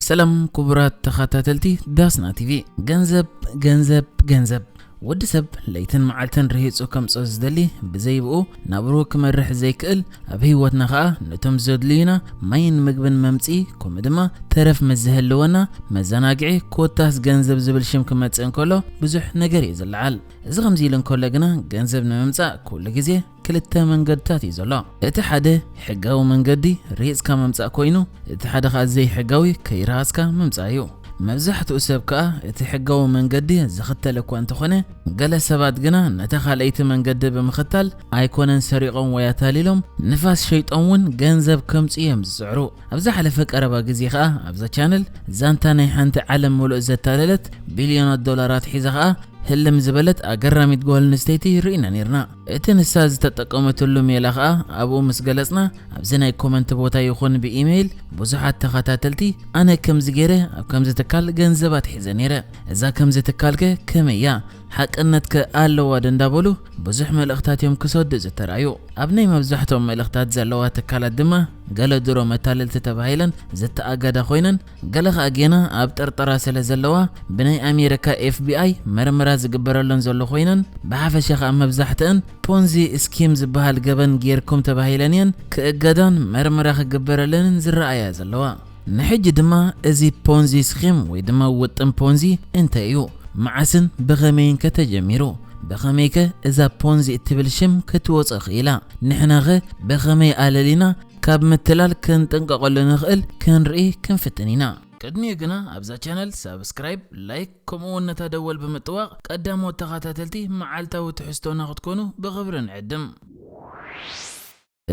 ሰላም ክቡራት ተኸታተልቲ ዳስና ቲቪ። ገንዘብ፣ ገንዘብ፣ ገንዘብ። ወዲ ሰብ ለይትን መዓልትን ርሂጹ ከምጽኦ ዝደሊ፣ ብዘይብኡ ናብርኡ ክመርሕ ዘይክእል፣ ኣብ ህይወትና ኸኣ ነቶም ዘድልዩና ማይን ምግብን መምጽኢ፣ ከምኡ ድማ ተረፍ ምስ ዝህልወና መዘናግዒ፣ ኮታስ ገንዘብ ዝብል ሽም ክመጽእ እንከሎ ብዙሕ ነገር እዩ ዝለዓል። እዚ ከምዚ ኢሉ እንከሎ ግና፣ ገንዘብ ንምምጻእ ኩሉ ግዜ ክልተ መንገድታት እዩ ዘሎ። እቲ ሓደ ሕጋዊ መንገዲ ርሂጽካ ምምጻእ ኮይኑ፣ እቲ ሓደ ኸኣ ዘይሕጋዊ ከይረሃጽካ ምምጻእ እዩ። መብዛሕትኡ ሰብ ከኣ እቲ ሕጋዊ መንገዲ ዝኽተል እኳ እንተኾነ፣ ገለ ሰባት ግና ነታ ካልኣይቲ መንገዲ ብምኽታል ኣይኮነን ሰሪቖም ወይ ኣታሊሎም፣ ንፋስ ሸይጦም እውን ገንዘብ ከምጽኡ እዮም ዝጽዕሩ። ኣብ ዝሓለፈ ቀረባ ግዜ ኸኣ ኣብዛ ቻነል ዛንታ ናይ ሓንቲ ዓለም ምሉእ ዘታለለት ቢልዮናት ዶላራት ሒዛ ኸኣ ህልም ዝበለት ኣገራሚት ጓል ኣንስተይቲ ርኢና ኔርና። እቲ ንሳ ዝተጠቀመትሉ ሜላ ኸኣ ኣብኡ ምስ ገለጽና፣ ኣብዚ ናይ ኮመንት ቦታ ይኹን ብኢሜይል ብዙሓት ተኸታተልቲ ኣነ ከምዚ ገይረ ኣብ ከምዚ ትካል ገንዘብ ኣትሒዘ ኔረ፣ እዛ ከምዚ ትካልከ ከመይ እያ? ሓቅነትከ ኣለዋ ዶ እንዳበሉ ብዙሕ መልእኽታት እዮም ክሰዱ ዝተራእዩ። ኣብ ናይ መብዛሕትኦም መልእኽታት ዘለዋ ትካላት ድማ ገለ ድሮ መታለልቲ ተባሂለን ዝተኣገዳ ኮይነን፣ ገለ ኸኣ ጌና ኣብ ጥርጠራ ስለ ዘለዋ ብናይ ኣሜሪካ ኤፍ ቢ ኣይ መርመራ ዝግበረለን ዘሎ ኮይነን፣ ብሓፈሻ ኸኣ መብዛሕትአን ፖንዚ ስኪም ዝበሃል ገበን ጌርኩም ተባሂለን እየን ክእገዳን መርመራ ክግበረለንን ዝረኣያ ዘለዋ። ንሕጂ ድማ እዚ ፖንዚ ስኪም ወይ ድማ ውጥን ፖንዚ እንታይ እዩ? መዓስን ብኸመይን ከ ተጀሚሩ? ብኸመይከ እዛ ፖንዚ እትብል ሽም ክትወጽእ ኽኢላ? ንሕናኸ ብኸመይ ኣለሊና ካብ ምትላል ክንጥንቀቐሉ ንኽእል ክንርኢ ክንፍትን ኢና። ቅድሚኡ ግና ኣብዛ ቻነል ሳብስክራይብ፣ ላይክ፣ ከምኡ እውን ነታ ደወል ብምጥዋቕ ቀዳሞት ተኸታተልቲ መዓልታዊ ትሕዝቶና ክትኮኑ ብኽብሪ ንዕድም።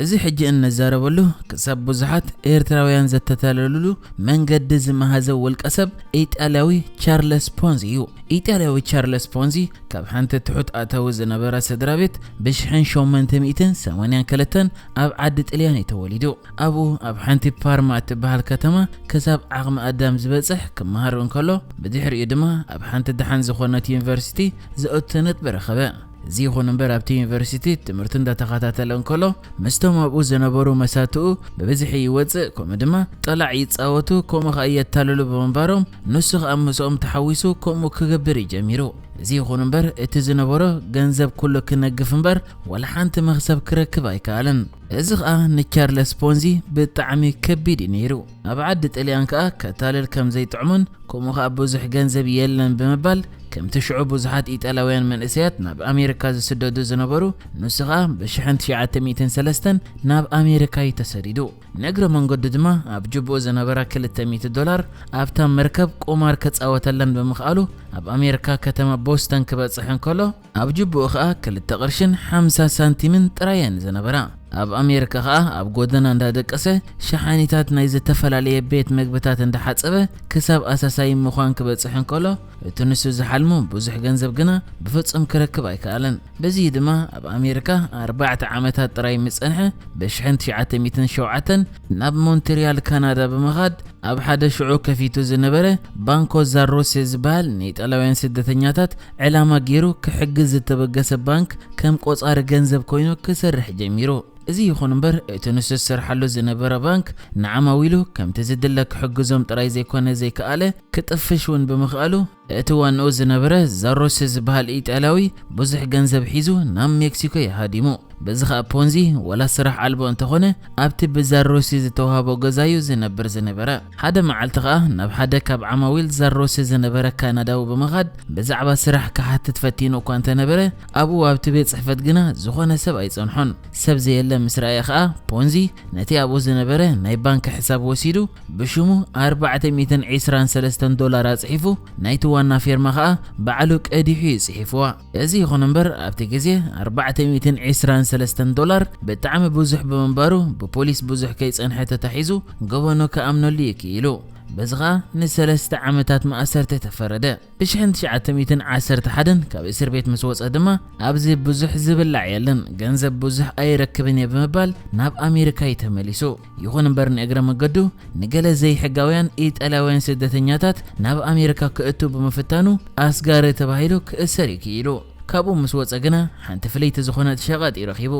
እዚ ሕጂ እንዛረበሉ ክሳብ ብዙሓት ኤርትራውያን ዘተታለሉሉ መንገዲ ዝመሃዘ ውልቀ ሰብ ኢጣልያዊ ቻርለስ ፖንዚ እዩ። ኢጣልያዊ ቻርለስ ፖንዚ ካብ ሓንቲ ትሑት ኣታዊ ዝነበራ ስድራ ቤት ብሽሕን ሸሞንተ ሚእትን ሰማንያን ክልተን ኣብ ዓዲ ጥልያን እዩ ተወሊዱ። ኣብኡ ኣብ ሓንቲ ፓርማ እትበሃል ከተማ ክሳብ ዓቕሚ ኣዳም ዝበጽሕ ክመሃር እንከሎ፣ ብድሕሪኡ ድማ ኣብ ሓንቲ ደሓን ዝኾነት ዩኒቨርሲቲ ዝእቱ ነጥቢ ረኸበ። እዚ ይኹን እምበር ኣብቲ ዩኒቨርሲቲ ትምህርቲ እንዳተኸታተለ እንከሎ ምስቶም ኣብኡ ዝነበሩ መሳትኡ ብብዝሒ ይወጽእ፣ ከምኡ ድማ ጠላዕ ይጻወቱ፣ ከምኡ ኸኣ የታልሉ ብምንባሮም ንሱ ኸኣ ምስኦም ተሓዊሱ ከምኡ ክገብር እዩ ጀሚሩ። እዚ ይኹን እምበር እቲ ዝነበሮ ገንዘብ ኩሉ ክነግፍ እምበር ዋላ ሓንቲ መኽሰብ ክረክብ ኣይከኣለን። እዚ ኸኣ ንቻርለስ ፖንዚ ብጣዕሚ ከቢድ እዩ ነይሩ። ኣብ ዓዲ ጥልያን ከኣ ከታልል ከም ዘይጥዕሞን ከምኡ ኸኣ ብዙሕ ገንዘብ የለን ብምባል ከምቲ ሽዑ ብዙሓት ኢጣልያውያን መንእሰያት ናብ ኣሜሪካ ዝስደዱ ዝነበሩ፣ ንሱ ኸኣ ብሽሕን ትሽዓተ ሚእትን ሰለስተን ናብ ኣሜሪካ እዩ ተሰዲዱ። ንእግረ መንገዱ ድማ ኣብ ጅብኡ ዝነበራ ክልተ ሚእቲ ዶላር ኣብታ መርከብ ቁማር ከጻወተለን ብምኽኣሉ ኣብ ኣሜሪካ ከተማ ቦስተን ክበጽሕ እንከሎ፣ ኣብ ጅብኡ ኸኣ ክልተ ቅርሽን ሓምሳ ሳንቲምን ጥራይ እየን ዝነበራ። ኣብ ኣሜሪካ ኸኣ ኣብ ጎደና እንዳደቀሰ ሸሓኒታት ናይ ዝተፈላለየ ቤት መግብታት እንዳሓጸበ ክሳብ ኣሳሳይ ምዃን ክበጽሕ እንከሎ፣ እቲ ንሱ ዝሓልሞ ብዙሕ ገንዘብ ግና ብፍጹም ክረክብ ኣይከኣለን። በዚ ድማ ኣብ ኣሜሪካ ኣርባዕተ ዓመታት ጥራይ ምስ ጸንሐ፣ ብሽሕን ትሽዓተ ሚእትን ሸውዓተን ናብ ሞንትሪያል ካናዳ ብምኻድ ኣብ ሓደ ሽዑ ከፊቱ ዝነበረ ባንኮ ዛሮሴ ዝበሃል ንኢጣልያውያን ስደተኛታት ዕላማ ገይሩ ክሕግዝ ዝተበገሰ ባንክ ከም ቆጻሪ ገንዘብ ኮይኑ ክሰርሕ ጀሚሩ። እዚ ይኹን እምበር እቲ ንሱ ዝሰርሓሉ ዝነበረ ባንክ ንዓማዊሉ ከምቲ ዝድለ ክሕግዞም ጥራይ ዘይኮነ ዘይከኣለ ክጥፍሽ እውን ብምኽኣሉ፣ እቲ ዋንኡ ዝነበረ ዛሮሴ ዝበሃል ኢጣልያዊ ብዙሕ ገንዘብ ሒዙ ናብ ሜክሲኮ እዩ ሃዲሙ። በዚ ኸኣ ፖንዚ ዋላ ስራሕ ኣልቦ እንተኾነ ኣብቲ ብዛሮሲ ዝተዋህቦ ገዛዩ ዝነብር ዝነበረ። ሓደ መዓልቲ ኸኣ ናብ ሓደ ካብ ዓማዊል ዛሮሲ ዝነበረ ካናዳዊ ብምኻድ ብዛዕባ ስራሕ ክሓትት ፈቲኑ እኳ እንተነበረ፣ ኣብኡ ኣብቲ ቤት ጽሕፈት ግና ዝኾነ ሰብ ኣይጸንሖን። ሰብ ዘየለ ምስ ረኣየ ኸኣ ፖንዚ ነቲ ኣብኡ ዝነበረ ናይ ባንክ ሕሳብ ወሲዱ ብሽሙ ኣርባዕተ ሚእትን ዕስራን ሰለስተን ዶላር ኣጽሒፉ፣ ናይቲ ዋና ፌርማ ኸኣ ባዕሉ ቀዲሑ እዩ ጽሒፍዋ። እዚ ይኹን እምበር ኣብቲ ግዜ ኣርባዕተ ሚእትን ዕስራን ሰለስተን ዶላር ብጣዕሚ ብዙሕ ብምንባሩ ብፖሊስ ብዙሕ ከይጸንሐ ተታሒዙ ገበኑ ክኣምነሉ እዩ ክኢሉ። በዚ ኸኣ ንሰለስተ ዓመታት ማእሰርቲ ተፈረደ። ብሽሕን ትሽዓተ ሚእትን ዓሰርተ ሓደን ካብ እስር ቤት ምስ ወጸ ድማ ኣብዚ ብዙሕ ዝብላዕ የለን፣ ገንዘብ ብዙሕ ኣይረክብን እየ ብምባል ናብ ኣሜሪካ እዩ ተመሊሱ። ይኹን እምበር ንእግረ መገዱ ንገለ ዘይሕጋውያን ኢጣልያውያን ስደተኛታት ናብ ኣሜሪካ ክእቱ ብምፍታኑ ኣስጋሪ ተባሂሉ ክእሰር እዩ ክኢሉ። ካብኡ ምስ ወጸ ግና ሓንቲ ፍልይቲ ዝኾነት ሸቐጥ እዩ ረኺቡ።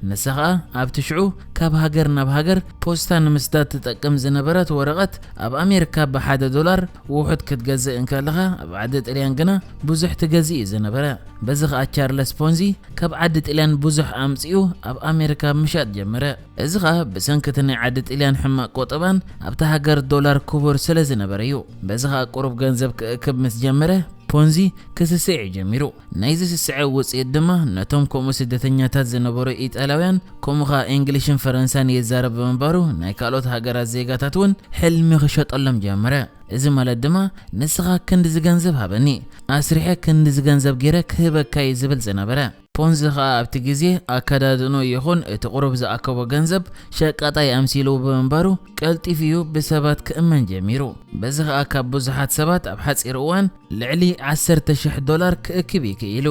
ንሳ ኸኣ ኣብቲ ሽዑ ካብ ሃገር ናብ ሃገር ፖስታ ንምስዳድ ትጠቅም ዝነበረት ወረቐት ኣብ ኣሜሪካ ብሓደ ዶላር ውሑድ ክትገዝእ እንከለኻ ኣብ ዓዲ ጥልያን ግና ብዙሕ ትገዝእ እዩ ዝነበረ። በዚ ኸኣ ቻርለስ ፖንዚ ካብ ዓዲ ጥልያን ብዙሕ ኣምጺኡ ኣብ ኣሜሪካ ምሻጥ ጀመረ። እዚ ኸኣ ብሰንኪ እቲ ናይ ዓዲ ጥልያን ሕማቕ ቆጠባን ኣብታ ሃገር ዶላር ክቡር ስለ ዝነበረ እዩ። በዚ ኸኣ ቁሩብ ገንዘብ ክእክብ ምስ ጀመረ ፖንዚ ክስስዕ እዩ ጀሚሩ። ናይዚ ስስዐ ውጽኢት ድማ ነቶም ከምኡ ስደተኛታት ዝነበሩ ኢጣልያውያን ከምኡ ኸኣ እንግሊሽን ፈረንሳን ይዛረብ ብምንባሩ ናይ ካልኦት ሃገራት ዜጋታት እውን ሕልሚ ክሸጠሎም ጀመረ። እዚ ማለት ድማ ንስኻ ክንድዚ ገንዘብ ሃበኒ፣ ኣስሪሐ ክንድዚ ገንዘብ ገይረ ክህበካ እዩ ዝብል ዝነበረ። ፖንዚ ኸኣ ኣብቲ ግዜ ኣከዳድንኡ ይኹን እቲ ቁሩብ ዝኣከቦ ገንዘብ ሸቃጣይ ኣምሲልዎ ብምንባሩ ቀልጢፉ እዩ ብሰባት ክእመን ጀሚሩ። በዚ ኸኣ ካብ ብዙሓት ሰባት ኣብ ሓጺር እዋን ልዕሊ ዓሰርተ ሽሕ ዶላር ክእክብ እዩ ክኢሉ።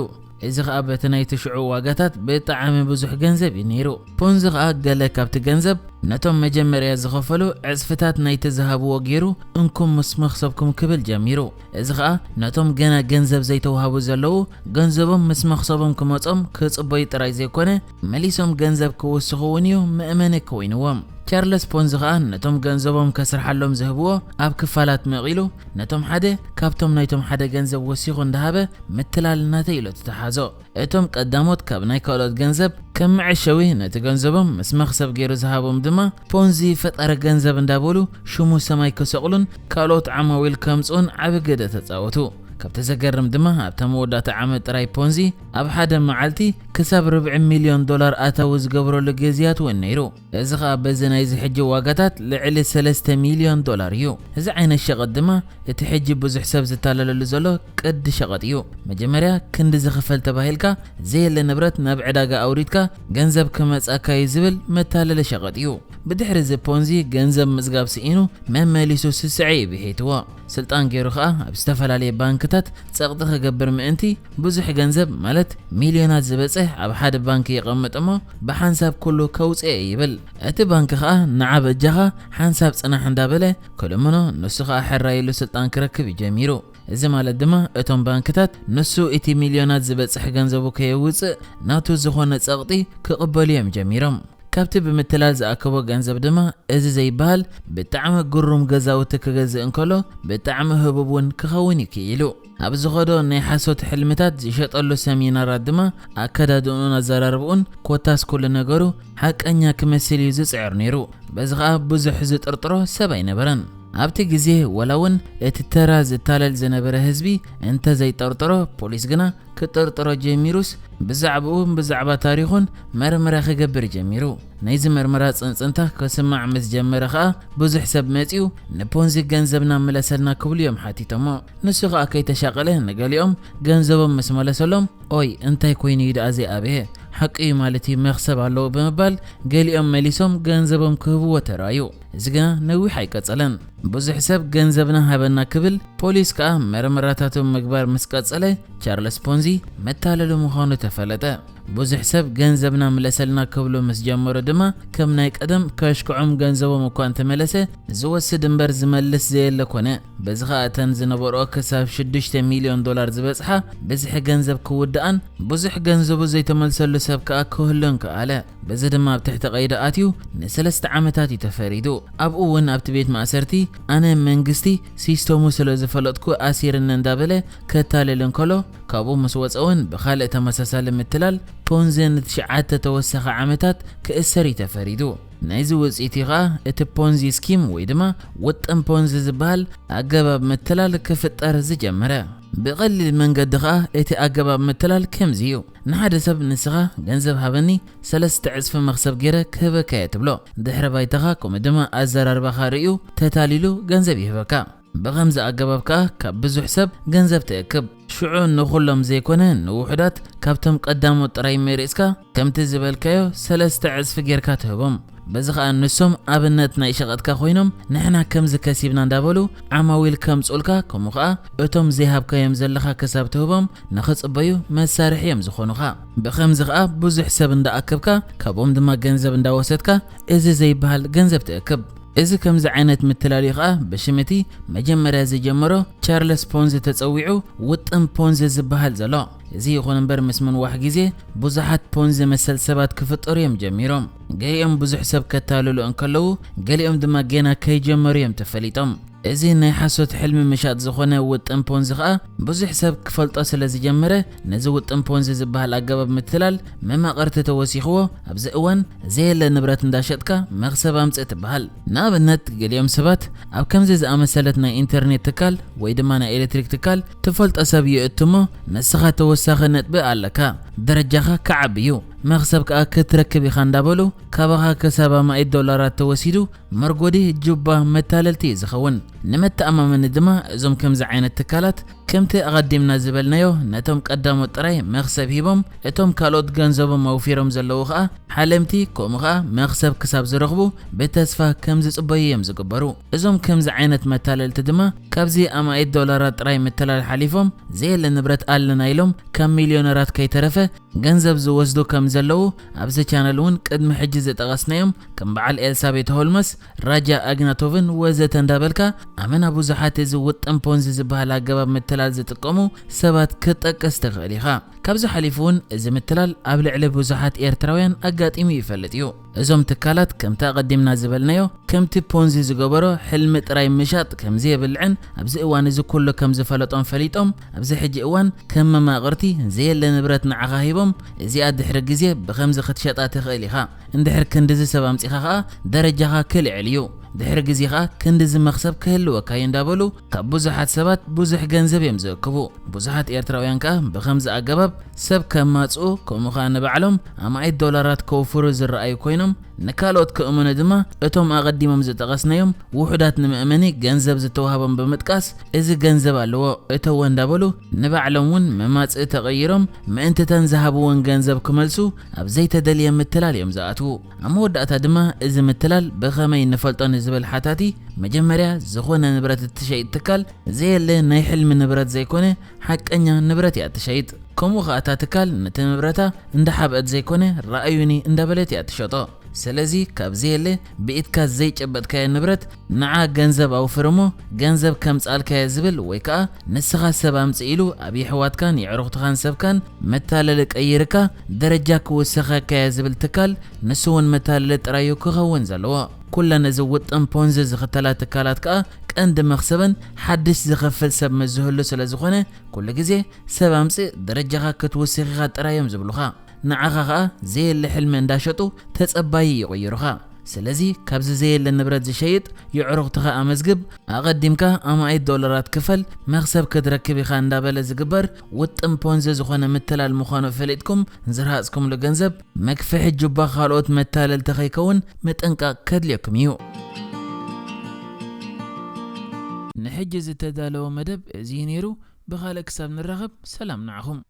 እዚ ኸኣ በቲ ናይቲ ሽዑ ዋጋታት ብጣዕሚ ብዙሕ ገንዘብ እዩ ነይሩ። ፖንዚ ኸኣ ገለ ካብቲ ገንዘብ ነቶም መጀመርያ ዝኸፈሉ ዕጽፍታት ናይቲ ዝሃብዎ ገይሩ እንኩም ምስ መኽሰብኩም ክብል ጀሚሩ። እዚ ኸኣ ነቶም ገና ገንዘብ ዘይተዋህቡ ዘለዉ ገንዘቦም ምስ መኽሰቦም ክመጾም ክጽበዩ ጥራይ ዘይኮነ መሊሶም ገንዘብ ክውስኹ እውን እዩ መእመኒ ኮይንዎም። ቻርለስ ፖንዚ ኸኣ ነቶም ገንዘቦም ከስርሓሎም ዝህብዎ ኣብ ክፋላት መቒሉ ነቶም ሓደ ካብቶም ናይቶም ሓደ ገንዘብ ወሲኹ እንዳሃበ ምትላል ናተይ ኢሉ ተተሓዞ። እቶም ቀዳሞት ካብ ናይ ካልኦት ገንዘብ ከም መዐሸዊ ነቲ ገንዘቦም ምስ መኽሰብ ገይሩ ዝሃቦም ድማ ፖንዚ ፈጣሪ ገንዘብ እንዳበሉ ሽሙ ሰማይ ክሰቕሉን ካልኦት ዓማዊል ከምጽኡን ዓቢ ግደ ተጻወቱ። ካብቲ ዘገርም ድማ ኣብታ መወዳእታ ዓመት ጥራይ ፖንዚ ኣብ ሓደ መዓልቲ ክሳብ ርብዒ ሚልዮን ዶላር ኣታዊ ዝገብረሉ ግዜያት እውን ነይሩ። እዚ ኸኣ በዚ ናይዚ ሕጂ ዋጋታት ልዕሊ ሰለስተ ሚልዮን ዶላር እዩ። እዚ ዓይነት ሸቐጥ ድማ እቲ ሕጂ ብዙሕ ሰብ ዝታለለሉ ዘሎ ቅዲ ሸቐጥ እዩ። መጀመርያ ክንዲ ዝኽፈል ተባሂልካ ዘየለ ንብረት ናብ ዕዳጋ ኣውሪድካ ገንዘብ ክመጻካ እዩ ዝብል መታለሊ ሸቐጥ እዩ። ብድሕሪ እዚ ፖንዚ ገንዘብ ምጽጋብ ስኢኑ መመሊሱ ስስዐ እዩ ብሒትዎ። ስልጣን ገይሩ ኸኣ ኣብ ዝተፈላለየ ባንክታት ጸቕጢ ክገብር ምእንቲ ብዙሕ ገንዘብ ማለት ሚልዮናት ዝበጽሕ ኣብ ሓደ ባንክ የቐምጥ እሞ ብሓንሳብ ኩሉ ከውጽኦ ይብል። እቲ ባንክ ኸኣ ንዓ በጃኻ ሓንሳብ ጽናሕ እንዳበለ ክልምኖ ንሱ ኸኣ ሕራይ ኢሉ ስልጣን ክረክብ እዩ ጀሚሩ። እዚ ማለት ድማ እቶም ባንክታት ንሱ እቲ ሚልዮናት ዝበጽሕ ገንዘቡ ከየውጽእ ናቱ ዝኾነ ጸቕጢ ክቕበሉ እዮም ጀሚሮም። ካብቲ ብምትላል ዝኣከቦ ገንዘብ ድማ እዚ ዘይበሃል ብጣዕሚ ግሩም ገዛውቲ ክገዝእ እንከሎ ብጣዕሚ ህቡብ እውን ክኸውን እዩ ክኢሉ። ኣብ ዝኸዶ ናይ ሓሶት ሕልምታት ዝሸጠሉ ሰሚናራት ድማ ኣከዳድንኡን ኣዘራርብኡን ኮታስ ኩሉ ነገሩ ሓቀኛ ክመስል እዩ ዝጽዕር ነይሩ። በዚ ኸኣ ብዙሕ ዝጥርጥሮ ሰብ ኣይነበረን። ኣብቲ ግዜ ወላ እውን እቲ ተራ ዝታለል ዝነበረ ህዝቢ እንተ ዘይጠርጥሮ ፖሊስ ግና ክጥርጥሮ ጀሚሩስ ብዛዕባኡን ብዛዕባ ታሪኹን መርመራ ክገብር ጀሚሩ። ናይዚ መርመራ ጽንጽንታ ክስማዕ ምስ ጀመረ ኸኣ ብዙሕ ሰብ መጺኡ ንፖንዚ ገንዘብና ምለሰልና ክብሉ እዮም ሓቲቶሞ። ንሱ ኸኣ ከይተሻቐለ ንገሊኦም ገንዘቦም ምስ መለሰሎም ኦይ እንታይ ኮይኑ እዩ ደኣ ዘይኣብየ ሓቂ እዩ ማለት እዩ መኽሰብ ኣለዎ ብምባል ገሊኦም መሊሶም ገንዘቦም ክህብዎ ተራእዩ። እዚ ግና ነዊሕ ኣይቀጸለን። ብዙሕ ሰብ ገንዘብና ሃበና ክብል ፖሊስ ከኣ መርመራታቱ ምግባር ምስ ቀጸለ ቻርለስ ፖንዚ መታለሉ ምዃኑ ተፈለጠ። ብዙሕ ሰብ ገንዘብና ምለሰልና ክብሉ ምስ ጀመሩ ድማ ከም ናይ ቀደም ከሽክዖም ገንዘቦም እኳ እንተመለሰ ዝወስድ እምበር ዝመልስ ዘየለ ኮነ። በዚ ኸኣ እተን ዝነበርኦ ክሳብ ሽዱሽተ ሚልዮን ዶላር ዝበጽሓ ብዝሒ ገንዘብ ክውድኣን ብዙሕ ገንዘቡ ዘይተመልሰሉ ሰብ ከኣ ክህሉን ከኣለ። በዚ ድማ ኣብ ትሕቲ ቀይዲ ኣትዩ ንሰለስተ ዓመታት እዩ ተፈሪዱ። ኣብኡ እውን ኣብቲ ቤት ማእሰርቲ ኣነ መንግስቲ ሲስተሙ ስለ ዝፈለጥኩ ኣሲርኒ እንዳበለ ከታልል እንከሎ ካብኡ ምስ ወፀ እውን ብኻልእ ተመሳሳሊ ምትላል ፖንዚ ንትሽዓተ ተወሳኺ ዓመታት ክእሰር እዩ ተፈሪዱ። ናይዚ ውፅኢት እዩ ኸዓ እቲ ፖንዚ ስኪም ወይ ድማ ውጥን ፖንዚ ዝበሃል ኣገባብ ምትላል ክፍጠር ዝጀመረ። ብቐሊል መንገዲ ኸዓ እቲ ኣገባብ ምትላል ከምዚ እዩ። ንሓደ ሰብ ንስኻ ገንዘብ ሃበኒ ሰለስተ ዕፅፊ መኽሰብ ገይረ ክህበካ እየ ትብሎ። ድሕረ ባይታኻ ከምኡ ድማ ኣዘራርባኻ ርእዩ ተታሊሉ ገንዘብ ይህበካ። ብኸምዚ ኣገባብ ከኣ ካብ ብዙሕ ሰብ ገንዘብ ትእክብ። ሽዑ ንኹሎም ዘይኮነ ንውሑዳት ካብቶም ቀዳሞት ጥራይ መሪጽካ ከምቲ ዝበልካዮ ሰለስተ ዕጽፊ ጌርካ ትህቦም። በዚ ኸኣ ንሶም ኣብነት ናይ ሸቐጥካ ኮይኖም ንሕና ከምዚ ከሲብና እንዳበሉ ዓማዊል ከምጹልካ ከምኡ ኸኣ እቶም ዘይሃብካዮም ዘለኻ ክሳብ ትህቦም ንኽጽበዩ መሳርሒ እዮም ዝኾኑኻ። ብኸምዚ ኸኣ ብዙሕ ሰብ እንዳኣከብካ ካብኦም ድማ ገንዘብ እንዳወሰድካ እዚ ዘይበሃል ገንዘብ ትእክብ። እዚ ከምዚ ዓይነት ምትላል እዩ ኸኣ ብሽም እቲ መጀመርያ ዝጀመሮ ቻርለስ ፖንዚ ተጸዊዑ ውጥን ፖንዚ ዝበሃል ዘሎ። እዚ ይኹን እምበር ምስ ምንዋሕ ግዜ ብዙሓት ፖንዚ መሰል ሰባት ክፍጠሩ እዮም ጀሚሮም። ገሊኦም ብዙሕ ሰብ ከታልሉ እንከለዉ፣ ገሊኦም ድማ ገና ከይጀመሩ እዮም ተፈሊጦም። እዚ ናይ ሓሶት ሕልሚ ምሻጥ ዝኾነ ውጥን ፖንዚ ኸኣ ብዙሕ ሰብ ክፈልጦ ስለ ዝጀመረ፣ ነዚ ውጥን ፖንዚ ዝበሃል ኣገባብ ምትላል መማቕርቲ ተወሲኽዎ ኣብዚ እዋን ዘየለ ንብረት እንዳሸጥካ መኽሰብ ኣምጽእ ትበሃል። ንኣብነት ገሊኦም ሰባት ኣብ ከምዚ ዝኣመሰለት ናይ ኢንተርኔት ትካል ወይ ድማ ናይ ኤሌክትሪክ ትካል ትፈልጦ ሰብ ይእትሞ፣ ንስኻ ተወሳኺ ነጥቢ ኣለካ፣ ደረጃኻ ክዓቢ እዩ፣ መኽሰብ ከኣ ክትረክብ ኢኻ እንዳበሉ ካባኻ ክሳብ ኣማኢት ዶላራት ተወሲዱ መርጎዲ ጁባ መታለልቲ እዩ ዝኸውን። ንመተኣማመኒ ድማ እዞም ከምዚ ዓይነት ትካላት ከምቲ ኣቐዲምና ዝበልናዮ ነቶም ቀዳሞት ጥራይ መኽሰብ ሂቦም፣ እቶም ካልኦት ገንዘቦም ኣውፊሮም ዘለዉ ኸኣ ሓለምቲ ከምኡ ኸኣ መኽሰብ ክሳብ ዝረኽቡ ብተስፋ ከም ዝጽበዩ እዮም ዝግበሩ። እዞም ከምዚ ዓይነት መታለልቲ ድማ ካብዚ ኣማኢት ዶላራት ጥራይ ምትላል ሓሊፎም ዘየለ ንብረት ኣለና ኢሎም ካብ ሚልዮነራት ከይተረፈ ገንዘብ ዝወስዱ ከም ዘለዉ ኣብዚ ቻነል እውን ቅድሚ ሕጂ ዝጠቐስናዮም ከም በዓል ኤልሳቤት ሆልመስ፣ ራጃ ኣግናቶቭን ወዘተ እንዳበልካ ኣመና ብዙሓት እዚ ውጥን ፖንዚ ዝበሃል ኣገባብ ምትላል ዝጥቀሙ ሰባት ክትጠቅስ ትኽእል ኢኻ። ካብዚ ሓሊፉ እውን እዚ ምትላል ኣብ ልዕሊ ብዙሓት ኤርትራውያን ኣጋጢሙ ይፈልጥ እዩ። እዞም ትካላት ከምቲ ኣቐዲምና ዝበልናዮ ከምቲ ፖንዚ ዝገበሮ ሕልሚ ጥራይ ምሻጥ ከም ዘየብልዕን ኣብዚ እዋን እዚ ኩሉ ከም ዝፈለጦም ፈሊጦም ኣብዚ ሕጂ እዋን ከም መማቕርቲ ዘየለ ንብረት ንዓኻ ሂቦም እዚኣ ድሕሪ ግዜ ብኸምዚ ክትሸጣ ትኽእል ኢኻ። እንድሕር ክንድዚ ሰብ ኣምጺኻ ኸኣ ደረጃኻ ክልዕል እዩ። ድሕሪ ግዜ ኸኣ ክንድዚ መኽሰብ ክህልወካ እዩ እንዳበሉ ካብ ብዙሓት ሰባት ብዙሕ ገንዘብ እዮም ዝእክቡ። ብዙሓት ኤርትራውያን ከኣ ብኸምዚ ኣገባብ ሰብ ከማጽኡ ከምኡ ኸኣ ንባዕሎም ኣማኢት ዶላራት ከውፍሩ ዝረኣዩ ኮይኖም ንካልኦት ከእምኑ ድማ እቶም ኣቐዲሞም ዝጠቐስናዮም ውሑዳት ንመእመኒ ገንዘብ ዝተዋህቦም ብምጥቃስ እዚ ገንዘብ ኣለዎ እተዎ እንዳበሉ ንባዕሎም እውን መማጽኢ ተቐይሮም ምእንትተን ዝሃብወን ገንዘብ ክመልሱ ኣብ ዘይተደልየ ምትላል እዮም ዝኣትዉ። ኣብ መወዳእታ ድማ እዚ ምትላል ብኸመይ ንፈልጦ ንዝብል ሓታቲ መጀመርያ ዝኾነ ንብረት እትሸይጥ ትካል ዘየለ ናይ ሕልሚ ንብረት ዘይኮነ ሓቀኛ ንብረት እያ እትሸይጥ። ከምኡ ኸኣ እታ ትካል ነቲ ንብረታ እንዳሓብአት ዘይኮነ ረኣዩኒ እንዳበለት እያ ትሸጦ። ስለዚ ካብ ዘየለ ብኢድካ ዘይጨበጥካዮ ንብረት ንዓ ገንዘብ ኣውፍር እሞ ገንዘብ ከምጽኣልካዮ ዝብል ወይ ከኣ ንስኻ ሰብ ኣምጽእ ኢሉ ኣብ የሕዋትካን የዕሩኽትኻን ሰብካን መታለሊ ቀይርካ ደረጃ ክውስኸካዮ ዝብል ትካል ንሱ እውን መታለሊ ጥራዩ ክኸውን ዘለዎ። ኩለን እዚ ውጥን ፖንዚ ዝኽተላ ትካላት ከኣ ቀንዲ መኽሰበን ሓድሽ ዝኸፍል ሰብ ምስ ዝህሉ ስለ ዝኾነ ኩሉ ግዜ ሰብ ኣምጽእ ደረጃኻ ክትውስኽ ኢኻ ጥራይ እዮም ዝብሉኻ። ንዓኻ ኸኣ ዘየለ ሕልሚ እንዳሸጡ ተጸባዪ ይቕይሩኻ። ስለዚ ካብዚ ዘየለ ንብረት ዝሸይጥ የዕሩኽትኻ ኣመዝግብ፣ ኣቐዲምካ ኣማኢት ዶላራት ክፈል፣ መኽሰብ ክትረክብ ኢኻ እንዳበለ ዝግበር ውጥን ፖንዚ ዝኾነ ምትላል ምዃኑ ፈሊጥኩም ዝረሃጽኩምሉ ገንዘብ መክፍሒ ጁባ ካልኦት መታለልቲ ከይከውን ምጥንቃቕ ከድልየኩም እዩ። ንሕጂ ዝተዳለወ መደብ እዚ እዩ ነይሩ። ብኻልእ ክሳብ ንራኸብ ሰላም ንዓኹም።